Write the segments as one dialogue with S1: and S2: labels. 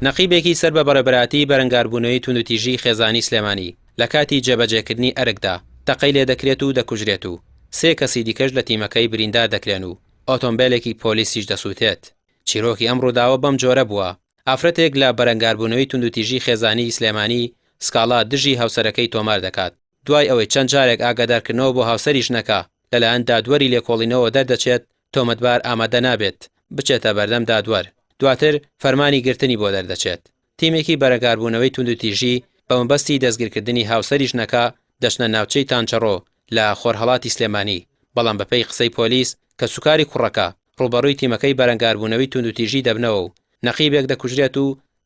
S1: نەقیبێکی سەر بە بەڕێوەبەرایەتی بەرەنگاربوونەوەی توندوتیژیی خێزانی سلێمانی لە کاتی جێبەجێکردنی ئەرکدا تەقەی لێدەکرێت و دەکوژرێت و سێ کەسی دیکەش لە تیمەکەی بریندار دەکرێن و ئۆتۆمبێلێکی پۆلیسیش دەسووتێت. چیرۆکی ئەم ڕووداوە بەم جۆرە بووە، ئافرەتێک لە بەرەنگاربوونەوەی توندوتیژی خێزانیی سلێمانی سکاڵا دژی هاوسەرەکەی تۆمار دەکات، دوای ئەوەی چەند جارێک ئاگادارکردنەوە بۆ هاوسەری ژنەکە لەلایەن دادوەری لێکۆڵینەوە دەردەچێت، تۆمەتبار ئامادە نابێت بچێتە بەردەم دادوەر، دواتر فەرمانی گرتنی بۆ دەردەچێت. تیمێکی بەرەنگاربوونەوەی توندوتیژی بە مەبەستی دەستگیرکردنی هاوسەری ژنەکە دەچنە ناوچەی تانچەڕۆ لە خۆرهەڵاتی سلێمانی، بەڵام بەپێی قسەی پۆلیس کەسوکاری کوڕەکە ڕووبەڕووی تیمەکەی بەرەنگاربوونەوەی توندوتیژی دەبنەوە و نەقیبێک دەکوژرێت و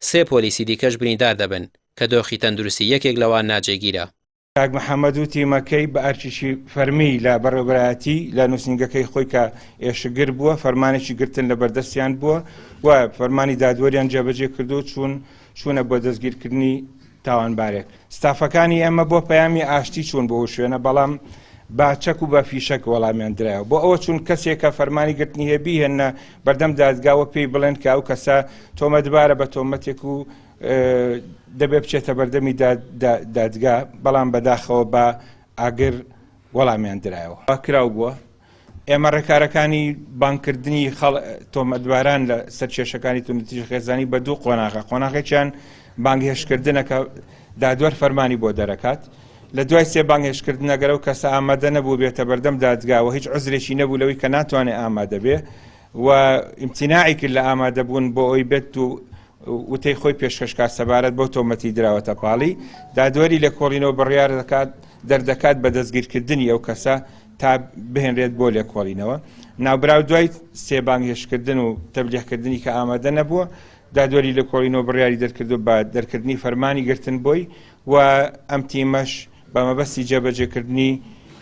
S1: سێ پۆلیسی دیکەش بریندار دەبن کە دۆخی تەندروستی یەکێک لەوان ناجێگیرە.
S2: کاک محەمەد و تیمەکەی بە ئەرکێکی فەرمی لە بەڕێوەبەرایەتی لە نووسینگەکەی خۆی کە ئێشکگر بووە فەرمانێکی گرتن لە بەردەستیان بووە و فەرمانی دادوەریان جێبەجێ کردو چوون چوونە بۆ دەستگیرکردنی تاوانبارێک ستافەکانی ئێمە بۆ پەیامی ئاشتی چوون بۆ ئەو شوێنە بەڵام بە چەک و بە فیشەک وەڵامیان درایەوە بۆ ئەوە چوون کەسێک کە فەرمانی گرتنی هەیە بیهێننە بەردەم دادگاوە پێی بڵێن کە ئەو کەسە تۆمەتبارە بە تۆمەتێک و دەبێ بچێتە بەردەمی دادگا، بەڵام بەداخەوە بە ئاگر وەڵامیان درایەوە. کراو بووە. ئێمە ڕێکارەکانی بانگکردنی تۆمەتباران لە سەر کێشەکانی توندوتیژی خێزانی بە دوو قۆناغە، قۆناغێکیان بانگهێشتکردنە کە دادوەر فەرمانی بۆ دەرەکات، لە دوای سێ بانگهێشتکردن ئەگەر ئەو کەسە ئامادە نەبوو بێتە بەردەم دادگا و هیچ عوزرێکی نەبوو لەوەی کە ناتوانێت ئامادە بێ و ئیمتیناعی کرد لە ئامادەبوون بۆ ئەوی بێت و وتەی خۆی پێشکەش کات سەبارەت بەو تۆمەتی دراوەتە پاڵی، دادوەری لێکۆڵینەوە بڕیار دەکات دەردەکات بە دەستگیرکردنی ئەو کەسە تا بهێنرێت بۆ لێکۆڵینەوە. ناوبراو دوای سێ بانگهێشتکردن و تەبلیغکردنی کە ئامادە نەبووە، دادوەری لێکۆڵینەوە بڕیاری دەرکردووە بە دەرکردنی فەرمانی گرتن بۆی و ئەم تیمەش بە مەبەستی جێبەجێکردنی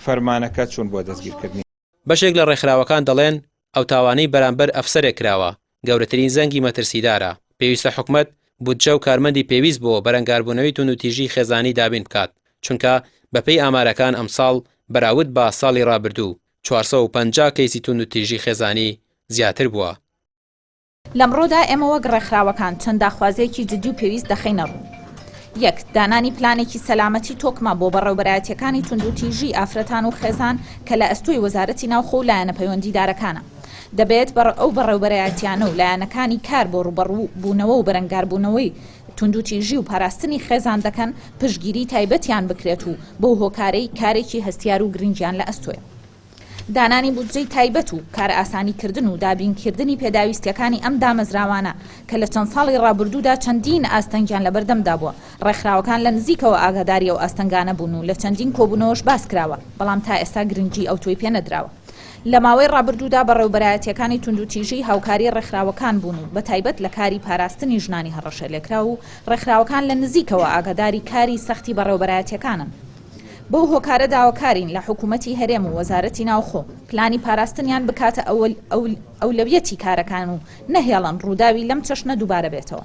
S2: فەرمانەکە چوون بۆ دەستگیرکردنی.
S1: بەشێک لە ڕێکخراوەکان دەڵێن، ئەو تاوانەی بەرامبەر ئەفسەرێک کراوە، گەورەترین زەنگی مەترسیدارە، پێویستە حکومەت بودجە و کارمەندی پێویست بۆ بەرەنگاربوونەوەی توندوتیژی خێزانی دابین بکات، چونکە بەپێی ئامارەکان ئەمساڵ بەراورد بە ساڵی ڕابردوو 450 کەیسی توندوتیژی خێزانی زیاتر بووە.
S3: لەمڕۆدا ئێمە وەک ڕێکخراوەکان چەند داخوازییەکی جدی و پێویست دەخەینە ڕوو. یەک، دانانی پلانێکی سەلامەتی تۆکمە بۆ بەڕێوبەرایەتییەکانی توندوتیژی ئافرەتان و خێزان کە لە ئەستۆی وەزارەتی ناوخۆ و لایەنە پەیوەندیدارەکانە. دەبێت بە ئەو بەڕێوبەرایەتیانە و لایەنەکانی کار بۆ ڕووبەڕووبوونەوە و بەرەنگاربوونەوەی توندوتیژی و پاراستنی خێزان دەکەن پشتگیری تایبەتیان بکرێت و بەو هۆکارەی کارێکی هەستیار و گرنگیان لە ئەستۆیە. دانانی بودجەی تایبەت و کارئاسانیکردن و دابینکردنی پێداویستییەکانی ئەم دامەزراوانە کە لە چەند ساڵی ڕابردوودا چەندین ئاستەنگیان لەبەردەمدا بووە، ڕێکخراوەکان لە نزیکەوە ئاگاداری ئەو ئاستەنگانە بوون و لە چەندین کۆبوونەوەش باس کراوە، بەڵام تا ئێستا گرنگیی ئەوتۆی پێ نەدراوە. لە ماوەی ڕابردوودا بەڕێوەبەرایەتییەکانی توندوتیژی هاوکاری ڕێکخراوەکان بوون و بەتایبەت لە کاری پاراستنی ژنانی هەڕەشەلێکراو و ڕێکخراوەکان لە نزیکەوە ئاگاداری کاری سەختی بەڕێوەبەرایەتییەکانن. بەو هۆکارە داواکارین لە حکوومەتی هەرێم و وەزارەتی ناوخۆ پلانی پاراستنیان بکاتە ئەولەویەتی کارەکان و نەهێڵن ڕووداوی لەم چەشنە دووبارە بێتەوە.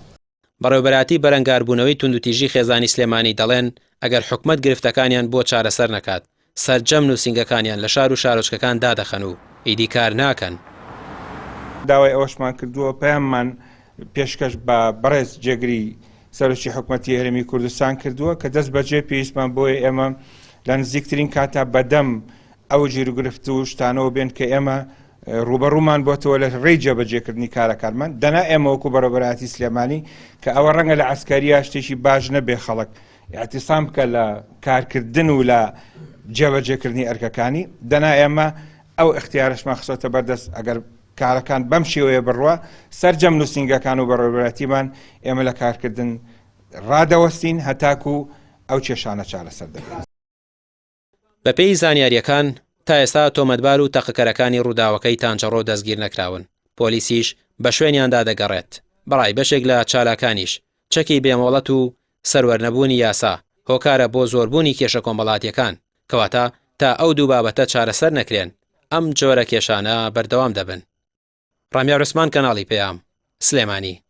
S1: بەڕێوبەراتی بەرەنگاربوونەوەی توندوتیژی خێزانی سلێمانی دەڵێن، ئەگەر حکومەت گرفتەکانیان بۆ چارەسەر نەکات، سەرجەم نووسینگەکانیان لە شار و شارۆچکەکان دادەخەن و ئیدی کار ناکەن.
S2: داوای ئەوەشمان کردووە پەیاممان پێشکەش بە بەڕێز جێگری سەرۆکی حکومەتی هەرێمی کوردستان کردووە کە دەست بەجێ پێویستمان بۆیە ئێمە لە نزیکترین کاتا بەدەم ئەو گیروگرفت و شتانەوە بێن کە ئێمە ڕوبەڕوومان بۆتەوە لە ڕێی جێبەجێکردنی کارەکانمان دەنا ئێمە وەکو بەڕێوەبەرایەتی سلێمانی کە ئەوە ڕەنگە لە عسکەریە شتێکی باش نەبێ خەڵک اعتصام بکە لە کارکردن و لە جێبەجێکردنی ئەرکەکانی دەنا ئێمە ئەو اختیارشمان خستۆتە بەردەست ئەگەر کارەکان بەم شێوەیە بڕوا، سەرجەم نووسینگەکان و بەڕێوەبەرایەتیمان ئێمە لە کارکردن ڕادەوەستین هەتاکو ئەو کێشانە چارەسەر دەبن.
S1: بەپێی زانیارییەکان، تا ئێستا تۆمەتبار و تەقەکەرەکانی ڕووداوەکەی تانجەڕۆ دەستگیر نەکراون، پۆلیسیش بە شوێنیاندا دەگەڕێت، بەڕای بەشێک لە چالاکانیش، چەکی بێ مۆڵەت و سەروەرنەبوونی یاسا هۆکارە بۆ زۆربوونی کێشە کۆمەڵاتییەکان، کەواتە تا ئەو دوو بابەتە چارەسەر نەکرێن ئەم جۆرە کێشانە بەردەوام دەبن. ڕامیار عوسمان کەناڵی پەیام، سلێمانی.